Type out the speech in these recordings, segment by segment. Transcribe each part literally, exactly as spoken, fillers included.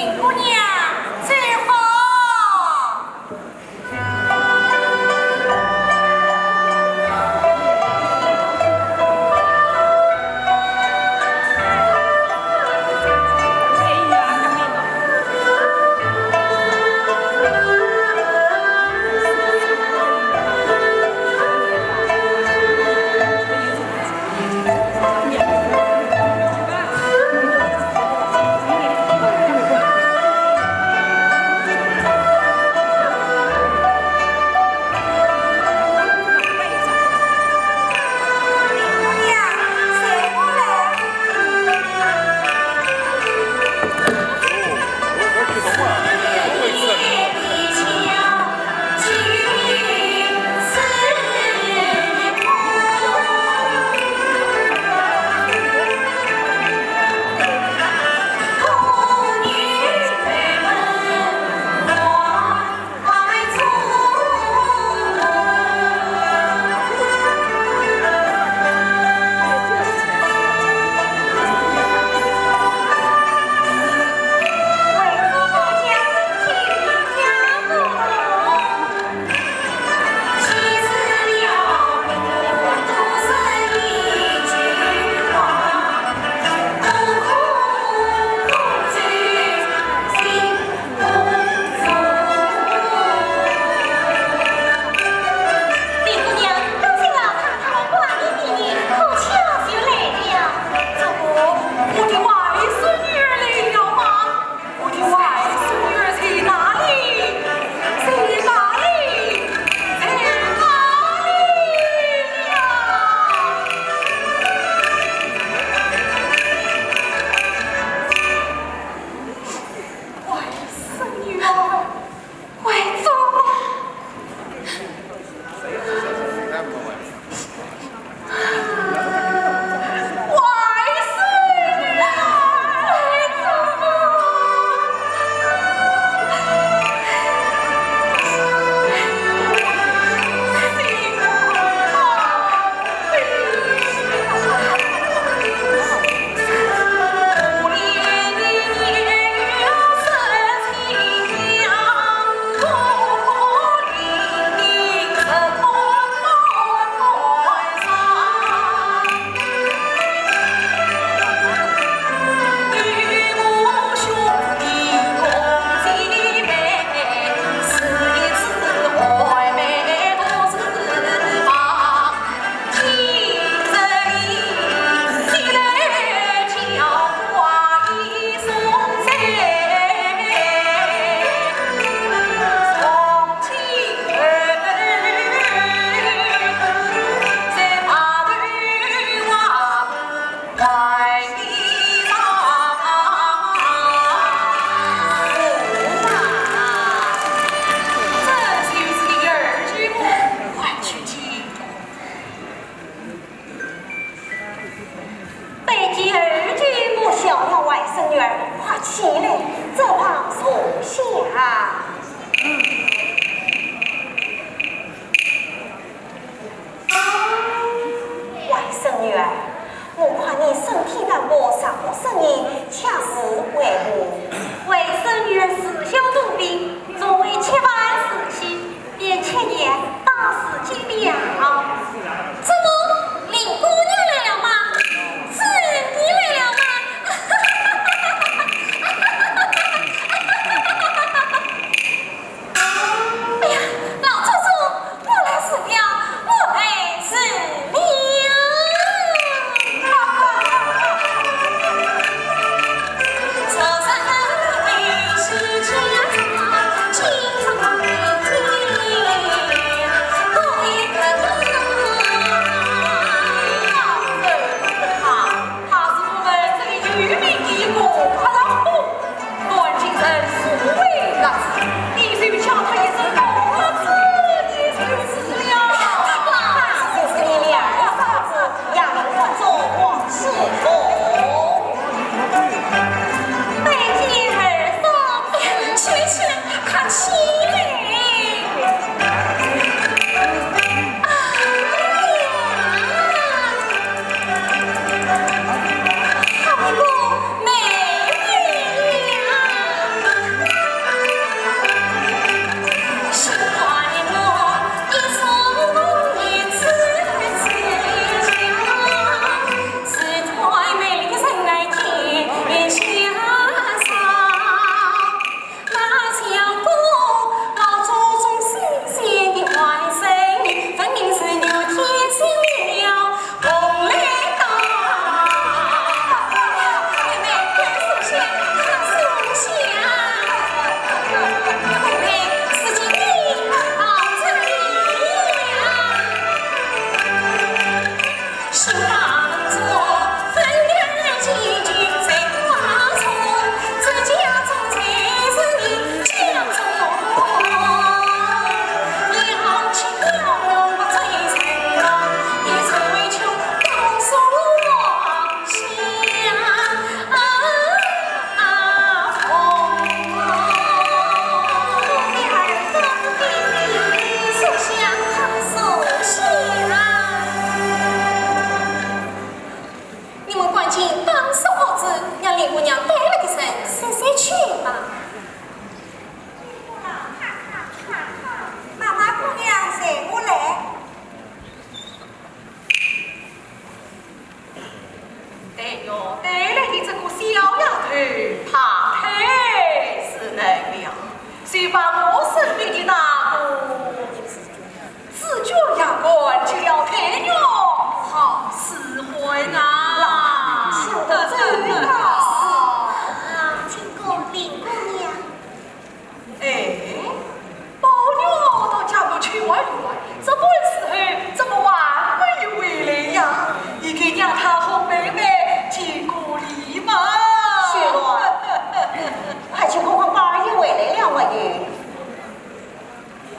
姑娘走好。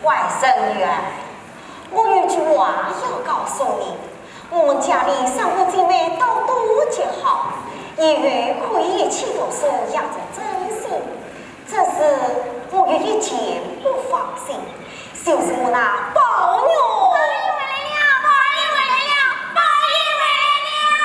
外甥女儿，我有句话要告诉你，我们家里三个姐妹都读得好，以后可以一起读书，养成正心。只是我有一件不放心，就是我那宝玉。宝玉回来了，宝玉回来了，宝玉回来了。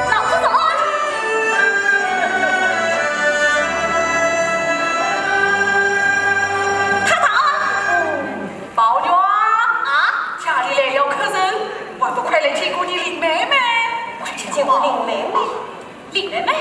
老实说，太太。宝玉啊，啊？家里来了客人，还不快来见过你林妹妹？快去见过林妹妹。林妹妹？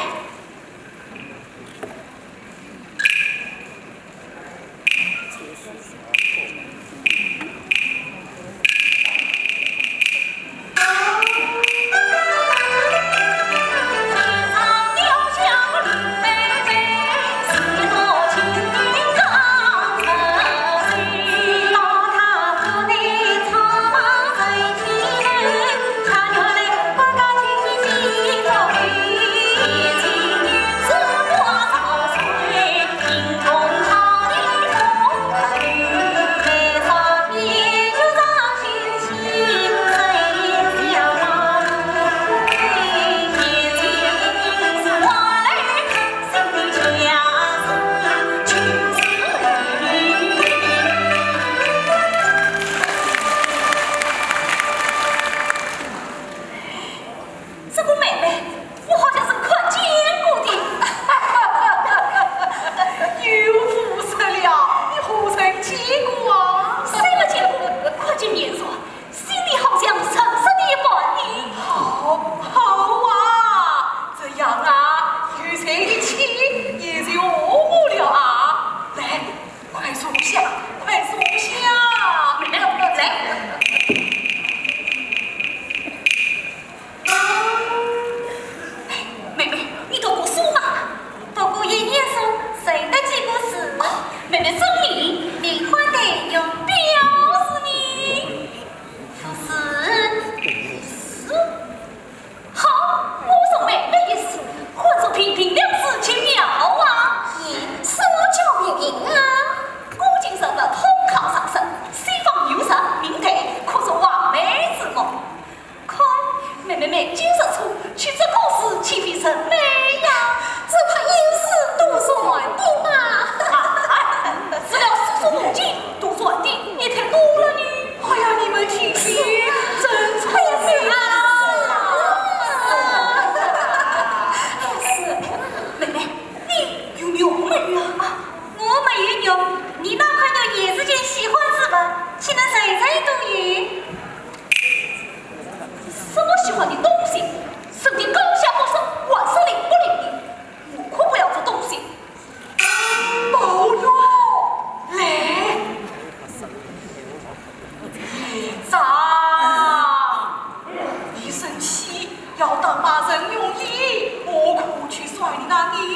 这个妹妹，我好像是看见过的。又胡说了，你何曾见过啊？谁没见过？看见面容，心里好像认识的一般呢。好，好啊，这样啊，有谁的亲也就和睦了啊。来， 快坐下，快坐下。来，来。哎，妹妹，你读过书吗？读过一年书，认得几个字。哦，妹妹真灵，灵魂得用表示你。不是，是。 好，我说妹妹一字，还说平平两字奇妙啊。咦，什么叫平平啊？古今人物通考上身，西方有人名对，可说完美之梦。看，妹妹眉间日出，取这个字岂非人美呀？这怕也是杜撰的吧？哎，除了世俗古今杜撰的，也太多了呢。 哎呀，你们听听，真聪明啊！是，妹妹，你有女朋友啊？啊，我没有女，你那块玉也是件稀罕之物，岂能人人都有？什么稀罕的东西？人的高下不分，还是灵不灵的。 我可不要这东西。宝玉，来。孽障，你生气要打骂人容易，我可去摔你那眼